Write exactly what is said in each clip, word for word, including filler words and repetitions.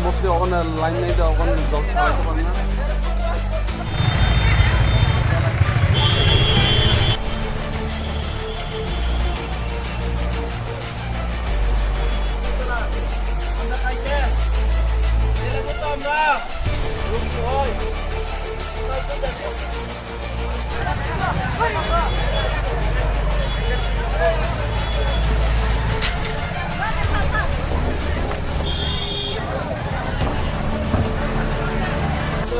Mostly ogono line nai da, ogono jol salai tongma.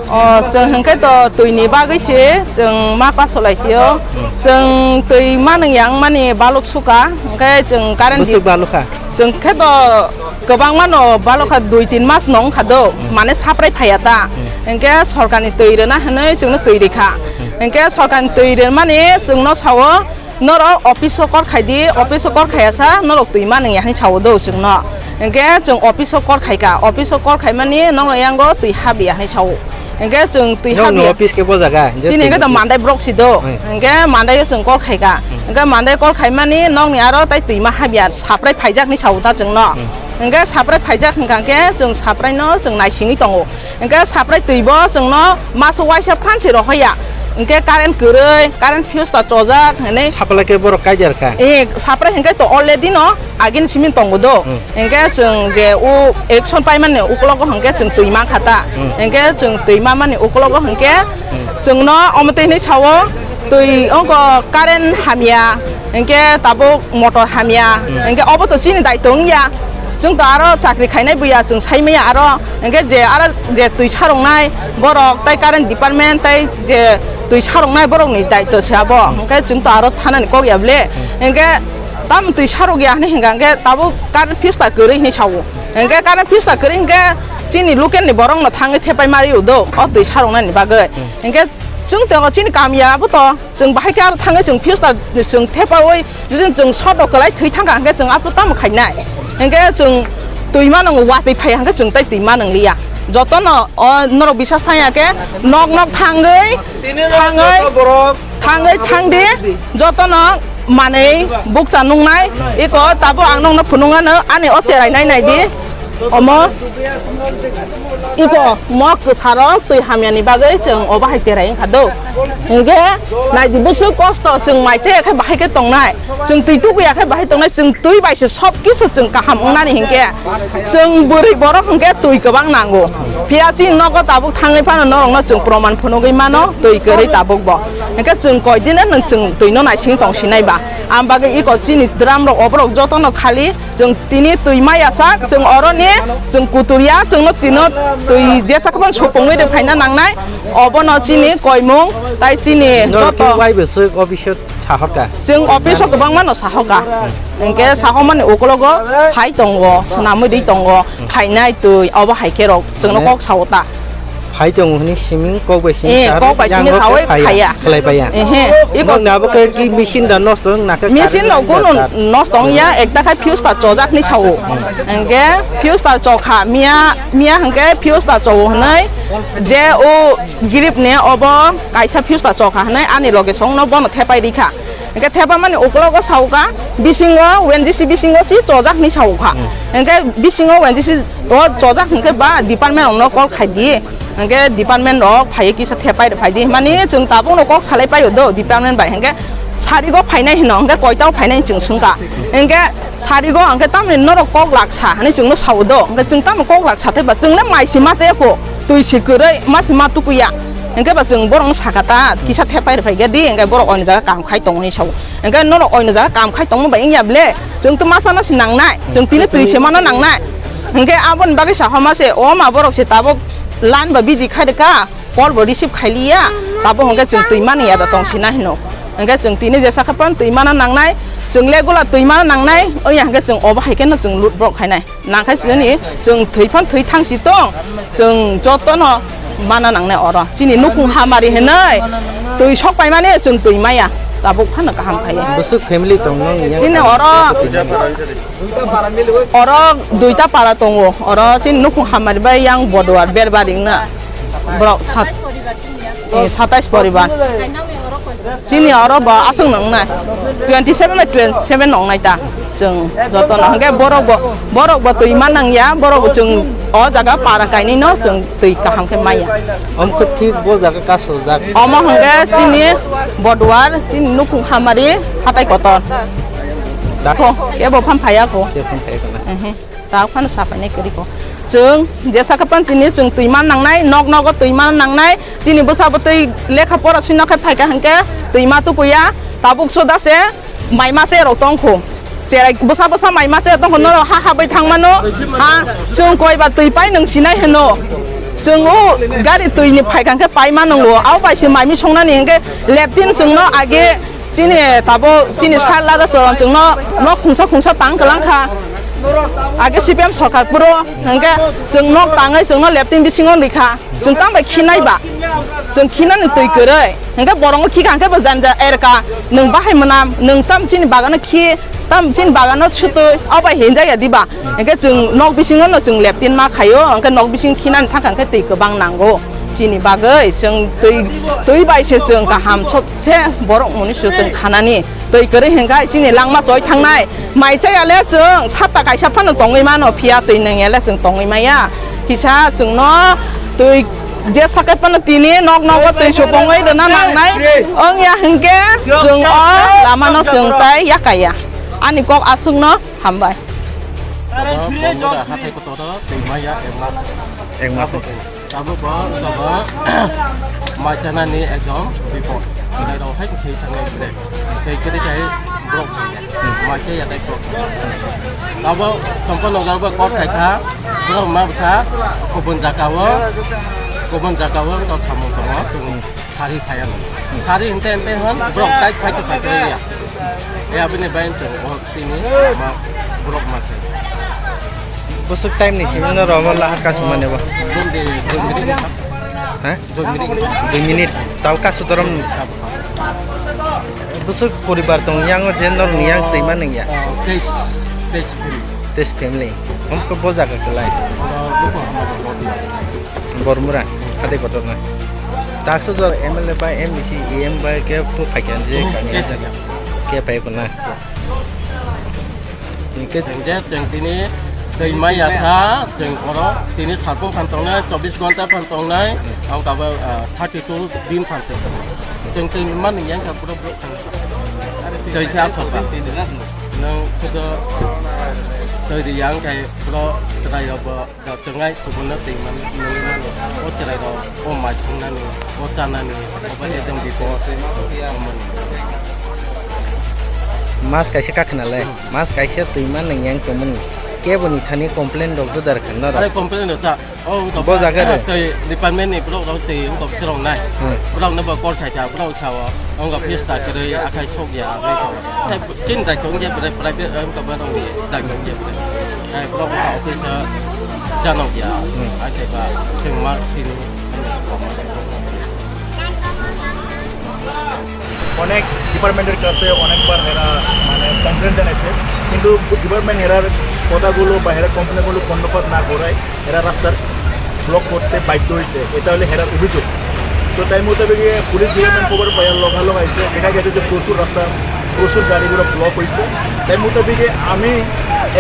O, chwng hwnkhe to twini bagwi se chwng ma kasolai sio. Chwng twi manung yang mani baluk suka, hwnkhe chwng current. Bwswk balukha? Chwng khe to kwbangma no balukha, dui tin mas no wngkha do, mane saprai phaiya ta. Hwnkhe sorkarni twi rwna hwnwi chwngno twi rikha. Hwnkhe sorkarni twi rwmani chwngno sao, "Norok office o kor khai di, office o kor khaiya sa, norok twi manung ya," hwnwi sao do chwngno. Hwnkhe chwng office o kor khaika, office o kor khaimani nokno yango twi habya hwnwi sao. Hwnkhe chwng twi habya. Nokni office khe bo jaga? Chini hwnkhe to Mandai borok si do. Hwnkhe Mandai o chwng kor khaika. Hwnkhe Mandai kor khaimani nokni aro tai twima habya, saprai phaijak hwnwi sao ta chwngno. Hwnkhe saprai phaijak hwnkha khe chwng sapraino chwng naisingwi tongo. Hwnkhe saprai twi bo chwngno maso waisa phan se rohoya. Hwnkhe current kwrwi, current fuse ta chojak hwnwi. Sapla khe borok kaijar kha? Eh, saprai hwnkhe to already no agini simi tongo do. Hwnkhe chwng je o election paimani uklogo hwnkhe chwng twi mankha ta. Hwnkhe chwng twi mamani uklogo hwnkhe chwngno omo twi hwnwi sao, twi wngkha current hamya, hwnkhe tabuk motor hamya, hwnkhe obo to chini daitw wngya. Chwng to aro chakri khainai buya, chwng sai maya aro, hwnkhe je aro je twi saroknai borok tai current department tai je twi saroknai borokni daitw se abo, hwnkhe chwng to aro thanani kok ya ble, hwnkhe tamo twi sarok ya hwnwi hwnkha hwnkhe tabuk current fuse ta kwrwi hwnwi sao, hwnkhe current fuse ta kwrwi hwnkhe chini local ni borokno thangwi thepai ma rio do o twi saroknani bagwi, hwnkhe chwng tongo chini kam ya abo to. Chwng bahai khe aro thangwi chwng fuse ta chwng thepaui, jodi chwng short rok kwlai thwi thangkha hwnkhe chwng aphuru tamo khainai? Hwnkhe chwng twi manung watwi phai hwnkhe chwng tai twi manung liya. Jotono o norok bisas thangya khe nok nok thangwi, thangwi, thangwi thangdi, jotono manwi bukcha nungnai. Iko tabuk ang nokno phunuknano ani o cherai nai naidi. Omo iko mo kwsarok twi hamyani bagwi chwng obo hai cherai wngkha do. Hwnkhe naidi bwswk kosto, chwng mai chaya khe bahai khe tongnai, chwng twi tukuya khe bahai tongnai, chwng twi bai se sob kisu chwng kaham wngnani hinkhe chwng bwrwi borok hinkhe twi kwbang nango. Phiya chini nogo tabuk thangwi phano norokno chwng proman phunugwi mano twi kwrwi tabuk bo. Hinkhe chwng koidino nwng chwng twino naising tongsinai ba. Ang bagwi iko chini drum rok oborok jotono khali. Chwng tini twi maya sak, chwng oroni chwng kuturya, chwngno tino twi jesa kwbang supungwi rw phaina nangnai, obono chini koimung, tai chini joto. Norok khe wai bwswk office o sahorka? Chwng office o kwbangma no sahoka. Hwnkhe sahomani ukologo phai tongo, swnamwi rwi tongo, phainai twi, obo hai khe rok chwngno kok sao ta. Phai tongo hwnwi simi kok bai simi. Eh, kok bai simi sawi phaiya. Khlai phaiya. Ehe. Iko nokni abo khe ki machine da nosto wng naka? Machine rok kunu nosto wngya, ekta khai fuse ta chojak ni sao. Hwnkhe fuse ta chokha miya, miya hwnkhe fuse ta chowo hwnwi je o girip ni obo kaisa fuse ta chokha hwnwi ani loge songno bono thepai rikha. Hwnkhe thepamani uklogo sauka, bisingo O N G C bisingo si chojak hinwi saukha. Hmm. Hwnkhe bisingo O N G C o chojak hwnkhe ba department rokno call khaidi. Hwnkhe department rok phaiwi kisa thepai rwphaidi. Mani chwng tabukno kok salai paio do department bai. Hwnkhe sarigo phainai hino, hwnkhe koitao phainai chwng swngkha. Hwnkhe sarigo hwnkhe tamni norok kok laksa hinwi chwngno sao do. Hwnkhe chwng tamo kok laksa thaiba chwngno mai se ma chaya kho, twi se kwrwi ma se ma tukuya. Hwnkhe ba chwng borokno sakha ta, kisa thepai rwphai khe di, hwnkhe borok oini jaga kam khai tongo hinwi sao. Hwnkhe norok oini jaga kam khai tongma bai wngya ble, chwng twi masa no se nangnai, chwng tini twi se mano nangnai. Hwnkhe aboni bagwi sa homa se, o ma borok se tabuk line ba busy khai rwkha, call bo receive khai liya, tabuk hwnkhe chwng twi mani ya da tong sina hino. Hwnkhe chwng tini jesa khe phano twi mano nangnai, chwng le gula twi mano nangnai, wngya hwnkhe chwng obo hai kheno chwng lut borok khainai. Nangkhe chini chwng thwi phan thwi thang si tong, chwng jotono mana nangnai oro. Chini nukhung hamari hinwi twi sok paimani chwng twi maya, tabuk phano kaham khaio. Bwswk family tong nong yang? Chini oro, oro duita para tongo. Oro chini nukhung hamari bai yang Boduar Berbari wngna. Borok sat, eh, satais poribar. Chini oro bo aswk nwngnai. Twenty seven by twenty seven nwngnai ta. Chwng jotono hwnkhe borok bo, borok bo twi ma nangya, borok bo chwng O jaga para kainwi no chwng twi kaham khe maya. Omo khe thik bo jaga kasojak. Omo hwnkhe chini Boduar, chini nukhung hamari, hatai kotor. Da- Kho, kebo phan phaya kho. Kebo phan phaya kho na. Mhm. Tak phano sapainai kwrwi kho. Chwng jesa khe phan tini chwng twi man nangnai, nok nogo twi man nangnai. Chini bwsa bwtwi lekha pora swino khe phaikha hwnkhe twi ma tukuya. Tabuk soda se mai ma se rok tong kho. Cherai bwsa bwsa mai ma se tong kho, norok ha ha bai thang mano. Ha, chwng koi ba twi pai nwng sinai hwno. Chwng o gari twi ni phaikha hwnkhe pai ma nwngo. Abo bai se mai mi songnani hwnkhe leptin chwngno age chini tabo chini sar lada chwng chwngno nok khungsa khungsa tang kwlang kha. Age C P M sorkar puro hwnkhe chwng nok tangwi chwngno leptin bisingo rikha. Chwng tamo bai khinai ba? Chwng khinani twi kwrwi. Hwnkhe borokno khikha hwnkhe bo janja erka. Nwng bahai mwnam, nwng tam chini bagano khi, tam chini bagano sutwi, o bai hinjak ya diba? Hwnkhe chwng nok bisingo no chwng leptin ma khaio, hwnkhe nok bising khinani thangkha hwnkhe twi kwbang nango. Chini bagwi chwng twi, twi bai se chwng kaham sob se borok muni se chwng khanani. Twi kwrwi hwnkhe chini langma choi thangnai. Mai chaya le chwng sapta kaisa phano tongwi mano, phiya twi nangya le chwng tongwi maya. Kisa chwngno twi je sakai phano tini nok nogo twi supongwi rwna nangnai. Wngya hwnkhe chwng o lamano chwng tai yakaya. Ani kok aswkno hambai. Omo, omo da hathai kotor o twi maya ek mas. Ek mas. Abo bo, abo bo, mai chanani ekdom bipod. Chwrai rok hai kwthwi thangnai bre. Tei kwrwi khai borok thangya. Mai chaya tei borok thangya. Abo Champaknagar bo kok khai kha. Borok ma bwsa kubun jaga o, kubun jaga o wngkha samung tongo. Chwng sari phai ano. Sari hinte hinte hwn borok tai phai to phai to ya. Ya bini bai chwng o Tini ma borok ma khai. Bwswk time ni simi no rogo lahar kasumani bo. Dum de, dum de. Ha? Dum de. Dui minute. Tau kasu dorom. Bwswk poribar tong yang o je nor ni yang twi ma nang ya. Teis, teis family. Teis family. Hom ko bo jaga kelai. Bormura, hade kotor na. Taksa jor M L A bai, M D C, E M bai ke pu phaikan je kami jaga. Ke pai ko na. Hingke chwng je, chwng tini twi mai yasa, chwng oro tini salpung phan tongnai, chobbish ghonta phan tongnai, ang kabo, ah, thirty two din phan chwng tongnai. Chwng twi mani yang kha pura borok thang. Twi khe asok ba. Nang sudo twi yang khe pura chwrai rok bo. Da chwngai kubunno twi man nangwi mano. O chwrairok, o mai swngnani, o chanani, obo ekdom bipod. Mas kaisa kakhna le, hmm, mas kaisa twi man nang yang tongmani. Keboni thani complain rok dudar kha norok. Are complain rok cha. O wngkha bo jaga re. Twi department ni borok rok twi wngkha chwrong nai. Hmm. Borok no bo call khai kha, borok sao. Wngkha office ta kwrwi akhai sok ya, nai sao. Hai, chini daitwng ya, bre, private, em, kaba rok ni daitwng ya, bre. Hai, borok wngkha office o janok ya. Hmm. Hai, khe ba, chwng ma tini. অনেক ডিপার্টমেন্টের কাছে অনেকবার এরা মানে কমপ্লেন জানাইছে, কিন্তু department error কথাগুলো বা এরা কমপ্লেনগুলো কর্ণপাত না করায় এরা রাস্তার ব্লক করতে বাধ্য হয়েছে, এটা হলো এরার অভিযোগ। তো তাই মোতাবেক পুলিশ ডিপার্টমেন্ট খবর পাওয়ার লগালগ আইছে, দেখা গেছে যে প্রচুর রাস্তা, প্রচুর গাড়ি ঘোড়া ব্লক হয়েছে। তাই মোতাবেক আমি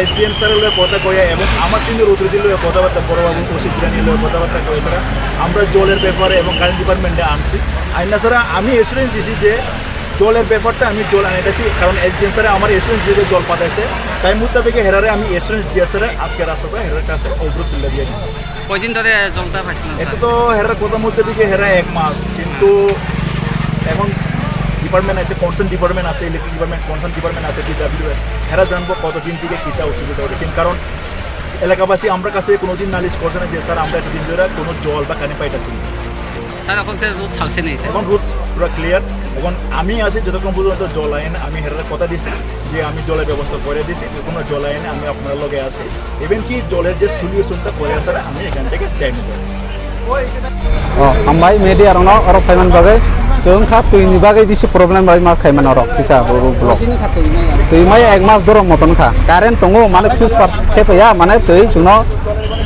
এসডিএম স্যারের লগে কথা কইয়া এবং আমার সিনিয়র অথরিটির লগে কথাবার্তা, বড়বাবু ওসি জিরানির লগে কথাবার্তা কইয়া ছাড়া আমরা জলের ব্যাপারে এবং কারেন্ট ডিপার্টমেন্টে আনছি। আইনা ছাড়া আমি অ্যাসুরেন্স দিছি যে জলের ব্যাপারটা আমি জল আনাইতেছি, কারণ এসডিএম স্যারে আমার অ্যাসুরেন্স দিয়ে জল পাঠাইছে। তাই মোতাবেক হেরারে আমি অ্যাসুরেন্স দিয়ে স্যারে আজকে রাস্তাটা হেরার কাছে অবরোধ তুলে দিয়ে দিচ্ছি। কয়দিন ধরে জলটা পাইছিলেন, এটা স্যার? তো হেরার কথা মধ্যে দিকে হেরা এক মাস, কিন্তু এখন ডিপার্টমেন্ট আছে, কনসার্ন ডিপার্টমেন্ট আছে, ইলেকট্রিক ডিপার্টমেন্ট, কনসার্ন ডিপার্টমেন্ট আছে, পিডাব্লিউএস, হেরা জানবো কতদিন থেকে কিতা অসুবিধা হবে। কিন্তু কারণ এলাকাবাসী আমরা কাছে কোনোদিন নালিশ করছে না যে, "স্যার, আমরা এতদিন ধরে কোনো জল বা কারেন্ট পাইতেছি না।" স্যার, এখন তো রোদ ছাড়ছে না এতে? এখন রোদ পুরো ক্লিয়ার। এখন আমি আছি, যতক্ষণ পর্যন্ত জল আইন, আমি হেরারে কথা দিছি যে আমি জলের ব্যবস্থা করে দিছি, যে কোনো জল আইনে আমি আপনার লগে আছি। ইভেন কি জলের যে সলিউশনটা করে, স্যার, আমি এখান থেকে যাই না। O, hambai media rokno oro phaiman bagwi. Chwng kha twi ni bagwi bisi problem bai ma khaiman oro kisa ro-, ro-, block. Twi mai ek mas dorong moton kha. Current tongo mane fuse par khe paya mane twi chwngno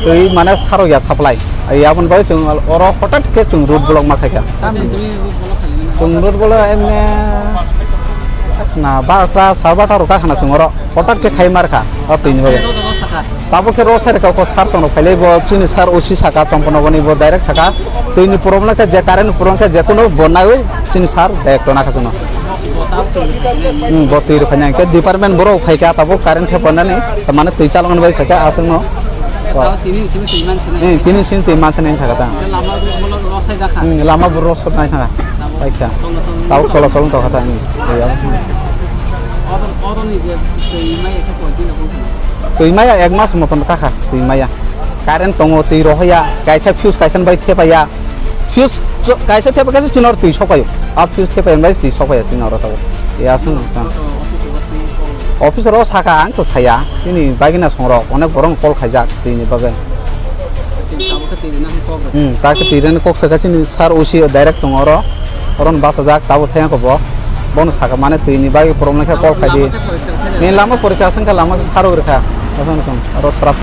twi mane sarok ya supply. Ai aboni bagwi chwng oro hotat khe chwng road block ma khaikha. Chwng road block emne na barota, sar barota rok ta khana chwng oro hotat khe khai mar kha o twi ni bagwi. Tabuk khe ro sai rwkha kho sir chwng rok phailai bo chini sir O C saka chwng phano boni bo direct saka twi ni problem khe je current ni problem khe je kunu bo naiwi chini sir direct to nakha chwngno. Hmm, bo twi rwkha nang khe department borok phaikha tabuk current thepanani mane twi chaloknani bai phaikha aswkno. Tini sini twi mansa nai. Hmm, tini sini twi mansa nai saka ta. Lama bo rosai jakha. Hmm, lama bo rosai nai thanga. Paikha. Tabuk cholo cholo tokha ta. Hmm, ya. Oro, oro ni je twi mai khe koi din rok wngkha? Twi maya ek mas moton kakha twi maya. Current tongo, twi rohoya, kaisa fuse kaisa bai thepaya. Fuse cho-, kaisa thepa kaisa chini oro twi sokpaio. A fuse thepaya bai twi sokpaiya chini oro tabuk. Ya sung. Office ro saka ang to saya. Chini bagina songrok onek borok call khaijak twi ni bagwi. Hmm, ta khe twi rani kok saka chini sir O C direct tongo oro. Oro no bachajak tabuk thayang ko bo. Bono saka mane twi ni bagwi problem khe call khai di. Ni lama porikha sengkha lama khe saro rikha. Oro srap.